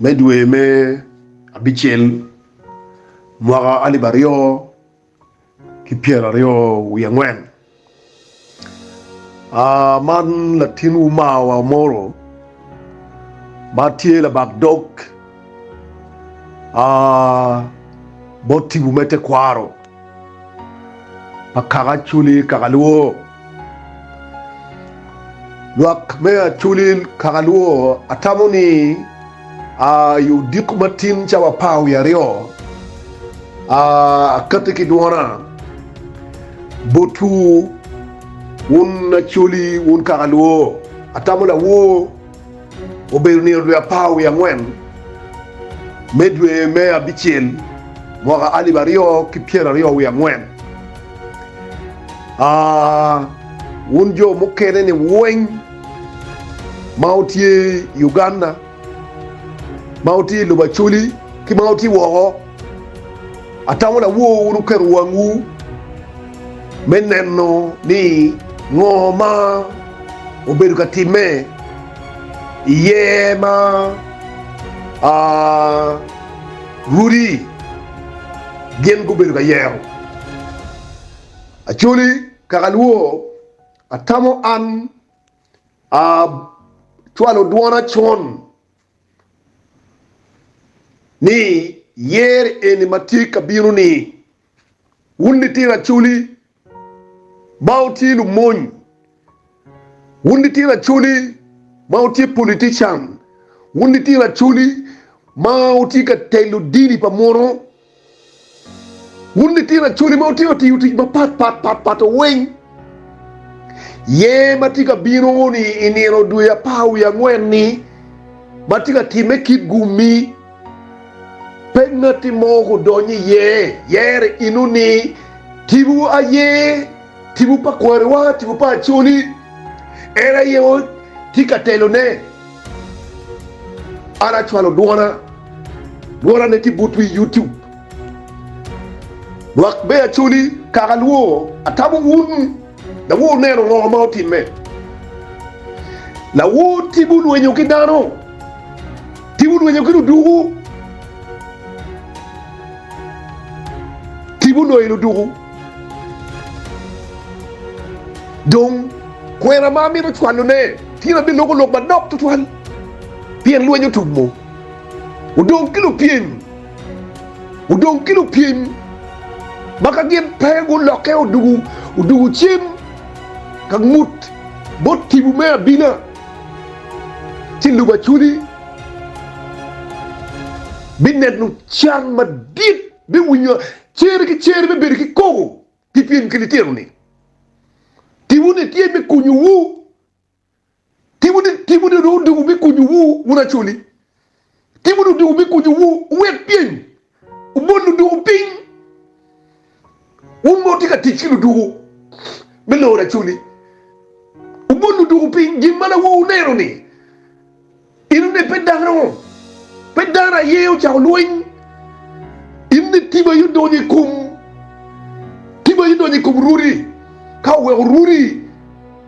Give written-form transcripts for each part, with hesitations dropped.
me dwe me abicel mwaka alip aryo ki pyeraryo wiye angwen. Man latinwu Mawa Omoro ma tye labak dog bot tipo me tekwaro pa kaka Acholi kaka Lwo. Lwak me Acholi kaka Lwo atamo ni i odiko matin cawa apar wiye aryo akati ki dwona botwu wun Acholi wun kaka Lwo atamo lawor obedo nino dwe apar wiye angwen me dwe me abicel mwaka alip aryo ki pyeraryo wiye angwen. Wun jo mukene ni weng ma wutye i Uganda, ma wutye i lobo Acholi ki ma wutye woko, atamo lawor wun wuketo wangwu me neno ni ngo ma obedo ka timme i yer ma rwodi gin gubedo ka yero. Acholi kaka lwor atamo an acwalo dwona con ni yer eni ma tye ka bino ni wun litino Acholi ma wutye lumony, wun litino Acholi ma wutye politician, wun litino Acholi ma wutye ka telo dini pa muno. Wun litino Acholi ma wutye ka tiyo tic mapat pat pat pat weng, yer ma tye ka bino ni i nino dwe apar wiye angwen-ni ma tye ka timme kit gum-mi, pe ngatti mo gudony iye. Yer inu ni tipo aye, tipo pa kwariwa, tipo pa Acholi, en aye tye ka telone. An acwalo dwona, dwona ne tye botwu i YouTube. Lwak me Acholi kaka lwor, atamo wun lawor wuneno ngo ma otimme. Lawor tipo lwenyo ki dano, tipo lwenyo ki luduku, tipo loyo luduku. Dong kwena ma amito cwalone tye abiloko lok manok tutwal pien lweny otumo. Odong ki lupyem, odong ki lupyem ma ka gin pe gulokke odugu odugu cen ka ngut bot tipo me abila ci lubo Acholi bineno can madit biwinyo cere ki cere me bedo ki koko pi pyem ki litino-ni. Tipo-ni tye me kunyowu. Tipo-ni, tipo-ni dong odoko me kunyowu, wun Acholi. Tipo-ni odoko me kunyowu, wuwek pyem, wubol ludoko piny. Wun ma wutye ka tic ki ludoko me loro Acholi, wubol ludoko piny. Gin ma lawowu oneno-ni, In ni pe dano, pe dano aye ocako lweny. In ni tipo aye odonyo i kom, tipo aye odonyo i kom rwodi, ka oweko rwodi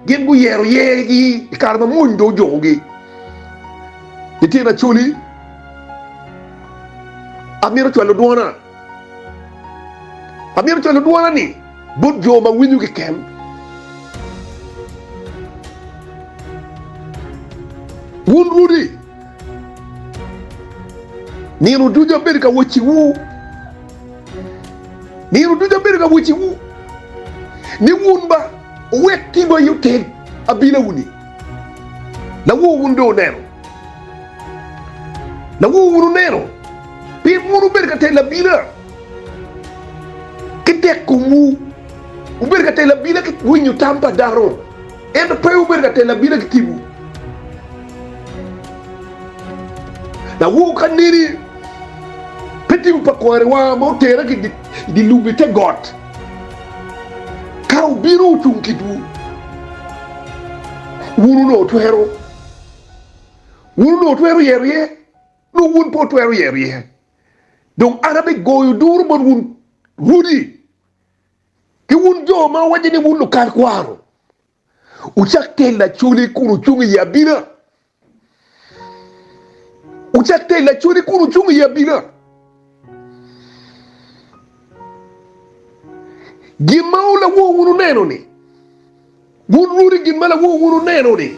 gin guyero yergi i kare ma mony dong ojukogi. Litino Acholi, amito cwalo dwona, amito cwalo dwona-ni bot jo ma winyo keken. Wun rwodi, nino ducu abedo ka wacciwu, nino ducu abedo ka wacciwu ni wun ba wuwek tipo aye otel abilawu-ni. Lawor wun dong wuneno, lawor wun wuneno, pien wun wubedo ka telo abila ki tek komwu, wubedo ka telo abila ki winyo tam pa dano. Ento pe wubedo ka telo abila ki tipo. Lawor ka neni pe tipo pa kwariwa ma otera ki i dye lum i te got, ka obino ocung kitwu, wun onongo wutwero, wun onongo wutwero yero iye, nongo wun pe wutwero yero iye. Dong an abigoyo duru bot wun rwodi. Ki wun jo ma wuwaco ni wun lukal kwaro, wucak telo Acholi kun wucung i abila. Wucak telo Acholi kun wucung i abila. Gin ma wulawor wun wuneno-ni, wun rwodi gin ma lawor wun wuneno-ni,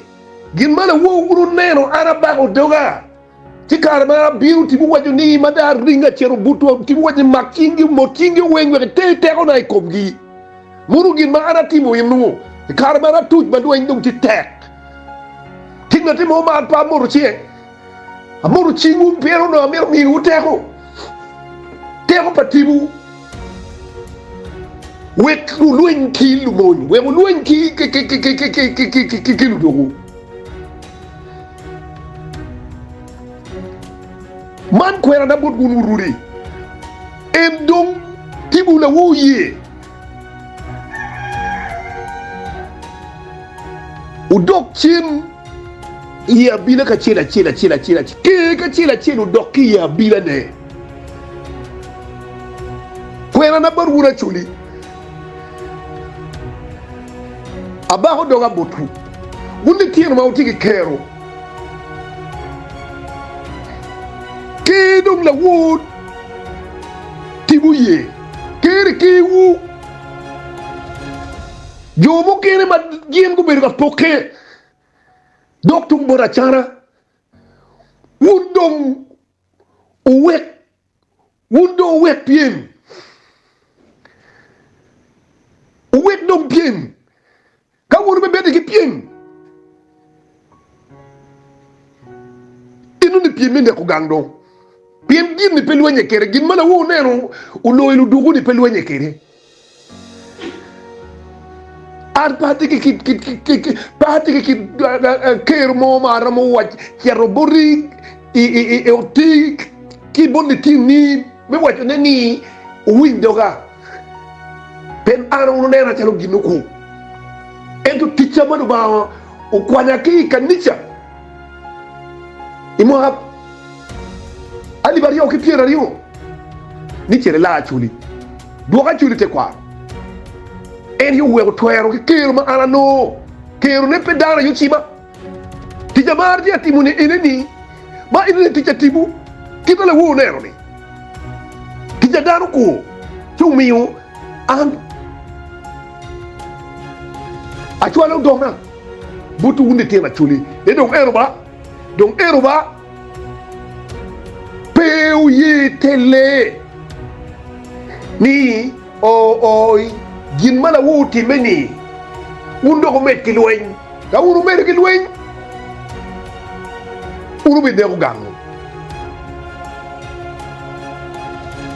gin ma lawor wun wuneno, an abako doga. Ci kare ma abino, tipo waco ni, ma dong aringo acito buto, tipo waco ni, mak cingi, mot cingi weng wek iter tekona i komgi. Mono gin ma an atimo eno, i kare ma an atuc ma lweny dong tye tek. Tye ngatti mo ma an pe amoto cinge. Amoto cingwu pien onongo amito miyowu teko, teko pa tipo, wek wulweny ki lumony, wek wulweny ki ludoko. Man kwerana bot wun wurudi, en dong tipo lawu oye. Wudok cen i abila kacel acel acel acel acel, ker kacel acel odok ki i abilane. Kwerana bot wun Acholi, abako doga botwu, wun litino ma wutye ki kero, ker dong lawor tipo ye, ker i kerwu. Jo mukene ma gin gubedo ka pokke dok tung bot Acana, wun dong wuwek, wun dong wuwek pyem, wuwek dong pyem. Ka wun wubibedo ki pyem, inongo ni pyem me neko gang dong, pien gin-ni pe lwenye kwede, gin ma lawo wuneno oloyo luduku-ni pe lwenye kwede. An pe atye ki pe atye ki kit kero mo ma aromo wac cito boti i otti ki bot litinni me wacone ni wuwiny doga. Pien an wun wunena calo gin okur, ento ticca ma Lubanga okwanya ki i kanica i mwaka alip 2020 ni cit ilar Acholi, dwok Acholi i tekwaro. En aye oweko twero ki kero ma an anongo. Kerone pe dano aye ocima. Tic ma an atye ka timo-ni ene-ni, ma ene-ni tic atimo kit ma lawor oneno-ni. Tic a dano kur, ci omiyo an acwalo dogna botwu wun litino Acholi ni dong eno ba, dong eno ba. Pe wuye telle ni oi gin ma lawu otimme-ni, wun dok wumed ki lweny. Ka wun wumedo ki lweny, wun wubineko gang-gu.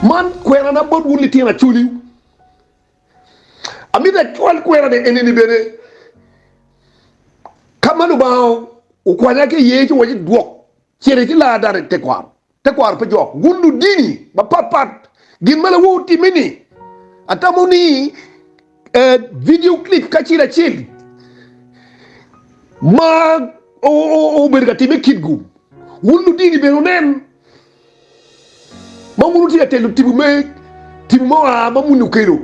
Man kwenana bot wun litino Acholi. Amito acwal kwenani enini bene ka ma Lubanga okwanya ki iye ci owaco ni dwok citi ci lar dano i tekwaro. Tekwaro pe jok. Wun ludini mapatpat, gin ma lawo otimme-ni, atamo ni video clip kacel acel ma obedo ka timme i Kitgum, wun ludini bene wunen. Ma wun wutye ka telo tipo me tipo ma oa ma muni okelo,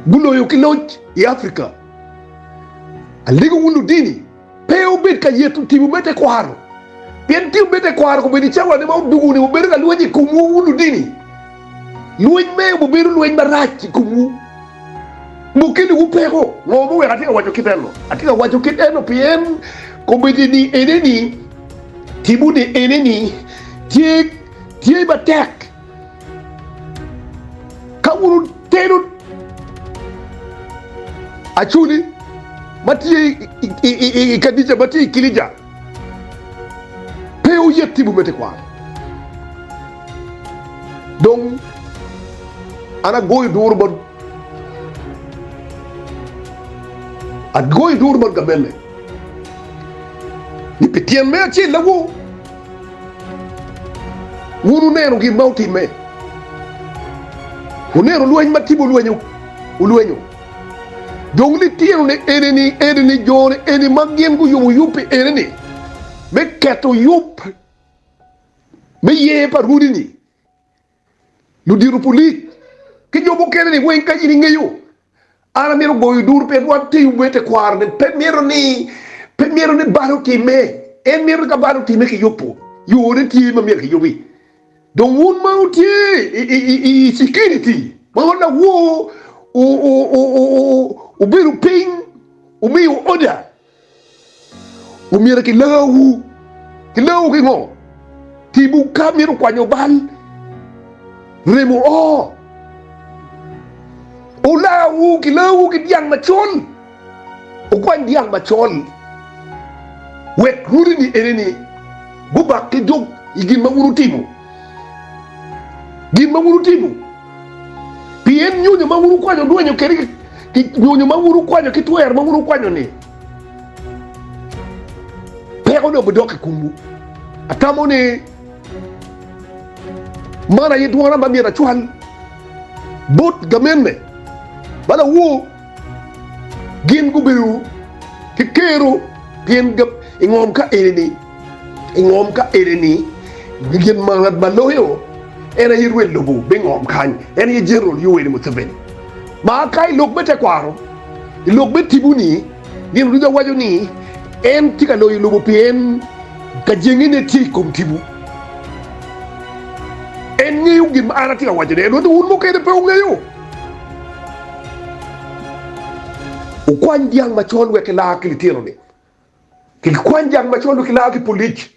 guloyo ki loc i Afrika. Alego wun ludini, pe wubed ka yeto tipo me tekwaro, pien tipo me tekwaro kobedo i cawa-ni ma odugu-ni wubedo ka lweny i komwu wun ludini. Lweny me obedo lweny marac i komwu, mukeliwu peko. Ngo muweko atye ka waco kit eno? Atye ka waco kit eno pien kobedo-ni ene-ni Tipo-ni ene-ni tye tye matek ka wun wuteno Acholi ma tye i kanica ma tye i Kilija, pe wuyet tipo me tekwaro. Dong an agoyo duru bot agoyo duru bot gamente. Ni pi tyen me acel lawu, wun wuneno gin ma otimme. Wuneno lweny ma tipo olwenyo, olwenyo. Dong litino-ni eni-ni, eni-ni, jo-ni eni ma gin guyubo yub-pi eni-ni, me keto yub me yer pa rwodi-ni, ludito pulic ki jo mukene ni weng ka in ingeyo an amito goyo dur pien wan tiyo me tekwaro ni pe mito ni pe mito ni bal otime. En mito ka bal otime ki yubo, yone tye ma myero kiyubi. Dong wun ma wutye i security ma wun lawor wubedo piny wumiyo order omyero kilawu. Kilawu ki ngo? Tipo ka mito kwanyo bal remo oo. Olawu kilawu ki dyang macol. Wukwany dyang macol wek rwodini eni-ni gubak ki dog i gin ma wun wutimo, gin ma wun wutimo, pien nyonyo ma wun wukwanyo wudwenyo kwede ki nyonyo ma wun wukwanyo ki twero ma wun wukwanyo-ni, pekone obidok i komwu. Atamo ni man aye dwona ma myero acwal bot gamente ma lawor. Gin gubedo ki kero pien i ngom ka eni-ni, i ngom ka eni-ni, gin ma ngat ma loyo en aye rwed lobo me ngom kany, en aye General Yoweri Museveni. Ma ka i lok me tekwaro, i lok me tipo-ni, nino ducu awaco ni en tye ka loyo lobo pien ka jengene tye i kom tipo. En ngeyo gin ma an atye ka wacone, ento wun mukene pe wungeyo. Wukwany dyang macol wek kilar ki litino-ni, kikwany dyang macol wek kilar ki polic,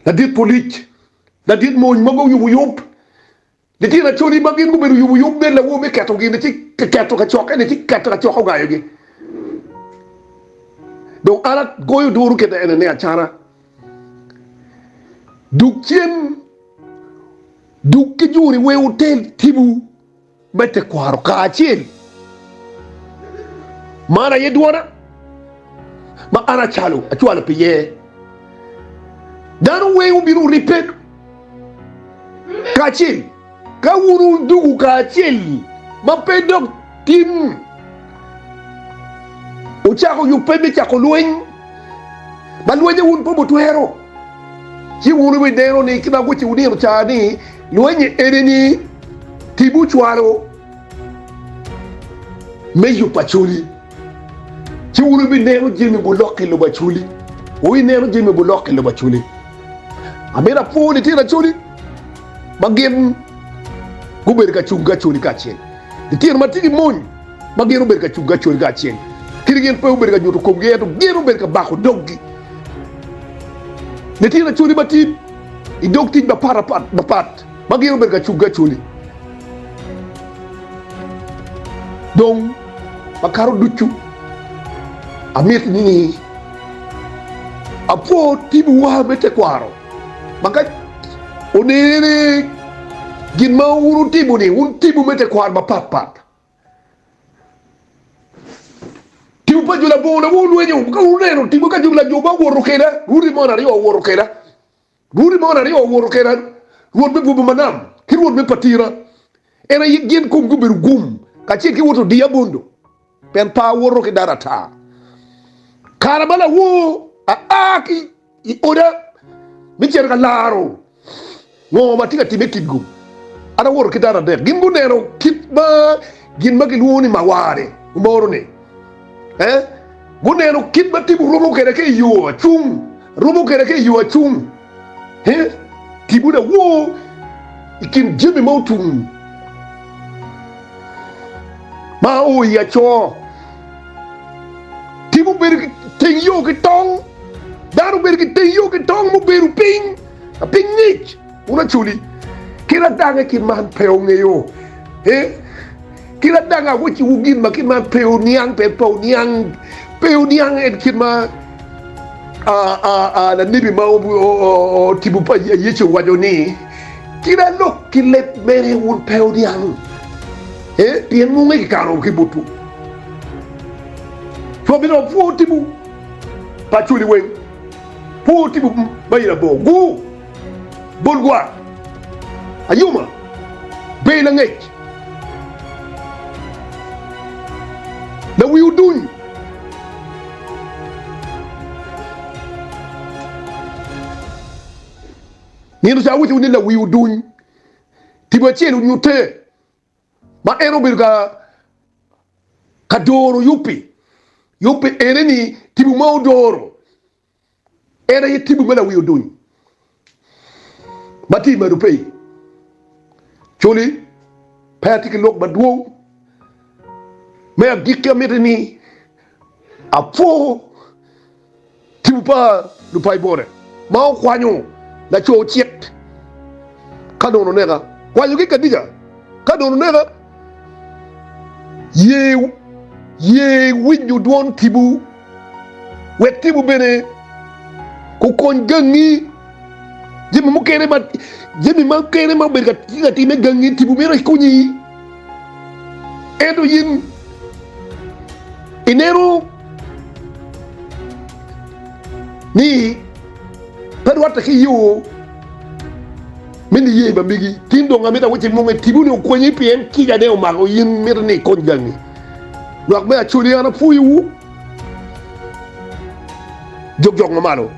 ladit polic, ladit mony ma guyubo yub, litino acholi ma gin gubedo yubo yub me lawor me keto gin-ni ci kiketo kacokke-ni ci kiketo kacokke ogayogi. Dong an agoyo duru kit ene ni acana dug cen. Dug ki juri wek wutel tipo me tekwaro kacel. Man aye dwona ma an acalo acwalo pi ye. Dano weng wubino wuribbe kacel ka wun wudugo kacel ma pe dok tim wucako yubbe me cako lweny ma lwenye wun pe wutwero. Ci wun wubineno ni kit ma agweci wunino ca ni lweny eni-ni tipo cwalo me yubo Acholi. Ci wun wubineno jami gulokke i lobo Acholi. Wubineno jami gulokke i lobo Acholi. Amito apwo litino Acholi ma gin gubedo ka cung ki Acholi kacel. Litino ma tye ki mony ma gin obedo ka cung ki Acholi kacel. Kadi gin pe gubedo ka nyuto komgi ento gin obedo ka bako doggi. Litino Acholi ma tye i dog tic mapat ma gin obedo ka cung ki Acholi. Dong makato ducu, amito ni apwo timwa me tekwaro ma ka onene gin ma wun wutimo-ni, wun timwu me tekwaro mapatpat. Tipo pa jo labongo nongo wulwenyo, ka wuneno tipo ka jo lajoba owoto keda, rwodi mono aryo owoto keda, rwodi mono aryo owoto keda, rwot me bwomba ma nam ki rwot me patira, en aye gin komgi obedo gum kacel ki wot odiya bondo, pien pe awoto ki dano ata. Kare ma lawor aa ki I oda me cito ka laro ngo ma tye ka timme i Kitgum, an awoto ki dano adek. Gin guneno kit ma gin ma gilwongo ni mawar-ni omoro-ni. Eh, guneno kit ma tipo romo kwede ki i yo acung, romo kwede ki i yo acung. Eh, tipo lawor i kin jami ma otum ma oo i aco. Tipo obedo ki teng yo ki tong. Dano obedo ki teng yo ki tong mubedo piny ka piny ngic. Wun Acholi, kit adange kit man pe wungeyo. Eh, kit adange awacciwu gin ma kit man pe wuniang, pe pe wuniang, pe wuniang en kit ma lanebi ma tipo pa Yecu owaco ni, Kit alok ki leb mene wun pe wuniang, eh, pien wunge kikano ki botwu. Co mito wapwo tipo pa Acholi weng, pwo tipo ma in abor, gu, bol gwa, ayuma, ber langec, lawi oduny. Nino ca awuco ni lawi oduny, tipo acel onyute ma en obedo ka Ka doro yubbi, yubbi ene ni tipo ma odoro. En aye tipo me lawi oduny ma tye i malo pei. Coli, pe atye ki lok madwong. Me agikki amiti ni apwo tipo pa lupaibone ma okwanyo laco cik ka nono neka. Kwanyo ki Kadija ka nono neka. Ye, ye winyo dwon tipo. Wek tipo bene okony gangi. Jami mukene ma jami mukene ma obedo ka time gangi tipo mito ikonyi. Ento in ineno ni pe rwatte ki yo me niye ma megi. Tin dong amito awacci munge tipo-ni okonyi pien kicane omako in mito ni ikony gangi. Lwak me Acholi an apwoyowu. Jokjok mamalo.